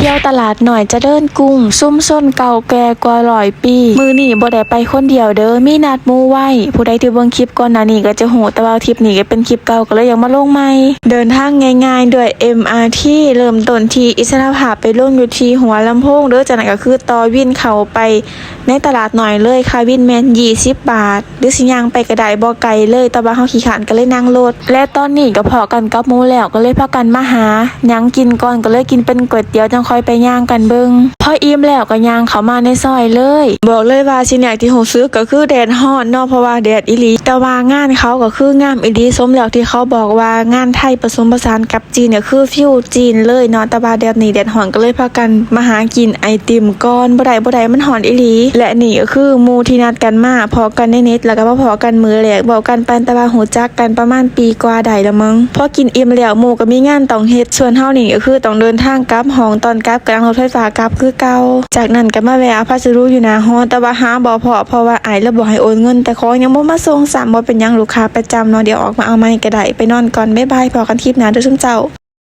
ທ່ຽວຕະຫຼາດນ້ອຍຈະເລີນກຸ້ງ ຊຸມຊົນເກົ່າແກ່ກວ່າຮ້ອຍປີ. ມື້ນີ້ບໍ່ໄດ້ໄປຄົນດຽວເດີ້ ມີນັດໝູ່ໄວ້. ຜູ້ໃດທີ່ເບິ່ງຄລິບກ່ອນໜ້ານີ້ກໍຈະຮູ້, ແຕ່ວ່າທຣິບນີ້ກໍເປັນຄລິບເກົ່າ ກໍເລີຍຢາກມາລົງໃໝ່. ເດີນທາງງ່າຍໆດ້ວຍ ເອັມອາທີ ເລີ່ມຕົ້ນທີ່ອິດສະລະພາບ ໄປລົງຢູ່ທີ່ຫົວລຳໂພງເດີ້. ຈາກນັ້ນກໍຄືຕໍ່ວິນເຂົ້າໄປ ໃນຕະຫຼາດນ້ອຍເລີຍ, ຄ່າວິນແມ່ນ ยี่สิบ ບາດ ຫຼືຊິຍ່າງໄປກໍໄດ້ ບໍ່ໄກເລີຍ, ແຕ່ວ່າເຮົາຂີ້ຄ້ານກໍເລີຍນັ່ງລົດ. ແລະຕອນນີ້ກໍພໍ້ກັນກັບໝູ່ແລ້ວ ກໍເລີຍພາກັນມາຫາຫຍັງກິນກ່ອນ, ກໍເລີຍກິນເປັນກ໋ວຍຕຽວ ຈັ່ງຄ່ອຍໄປຍ່າງກັນເບິ່ງ. ພໍອີ່ມແລ້ວກໍຍ່າງເຂົ້າມາໃນຊອຍເລີຍ. ບອກເລີຍວ່າສິ່ງແລກທີ່ຮູ້ສຶກກໍຄືແດດຮ້ອນເນາະ, ເພາະວ່າແດດອີ່ຫຼີ, ແຕ່ວ່າງານເຂົາກໍຄືງາມອີ່ຫຼີ, ສົມແລ້ວທີ່ເຂົາບອກວ່າງານໄທປະສົມປະສານກັບ ຈີນກໍຄືຟິວຈີນເລີຍເນາະ, ແຕ່ວ່າແດດນີ້ແດດຮ້ອນ ກໍເລີຍພາກັນມາຫາກິນໄອຕິມກ່ອນ. ບໍ່ໄດ້ ບໍ່ໄດ້ ມັນຮ້ອນອີ່ຫຼີ. ແລະນີ້ກໍຄືໝູ່ທີ່ນັດກັນມາ ພໍ້ກັນໃນເນັດ ແລ້ວກໍມາພໍ້ກັນມື້ແລກ, ເວົ້າກັນປານຕາວ່າຮູ້ຈັກກັນປະມານປີກວ່າໄດ້ລະມັງ. ພໍກິນອີ່ມແລ້ວ ໝູ່ກໍມີງານຕ້ອງເຮັດ, ສ່ວນເຮົານີ້ກໍຄືຕ້ອງເດີນທາງກັບຫ້ອງ, ຕອນກັບກໍນັ່ງລົດໄຟຟ້າກັບຄືເກົ່າ. ຈາກນັ້ນກໍມາແວ່ເອົາພັດສະດຸຢູ່ໜ້າຫໍ, ແຕ່ວ່າຫາບໍ່ພໍ້ ເພາະວ່າອ້າຍລາວບໍ່ໃຫ້ໂອນເງິນ, ແຕ່ຂອງຍັງບໍ່ມາສົ່ງຊ້ຳ. ບໍ່ເປັນຫຍັງລູກຄ້າປະຈຳເນາະ, ດຽວອອກມາເອົາໃໝ່ກໍໄດ້. ໄປນອນກ່ອນ, ບາຍບາຍ, ພໍ້ກັນຄລິບໜ້າເດີ້ຊຸມເຈົ້າ.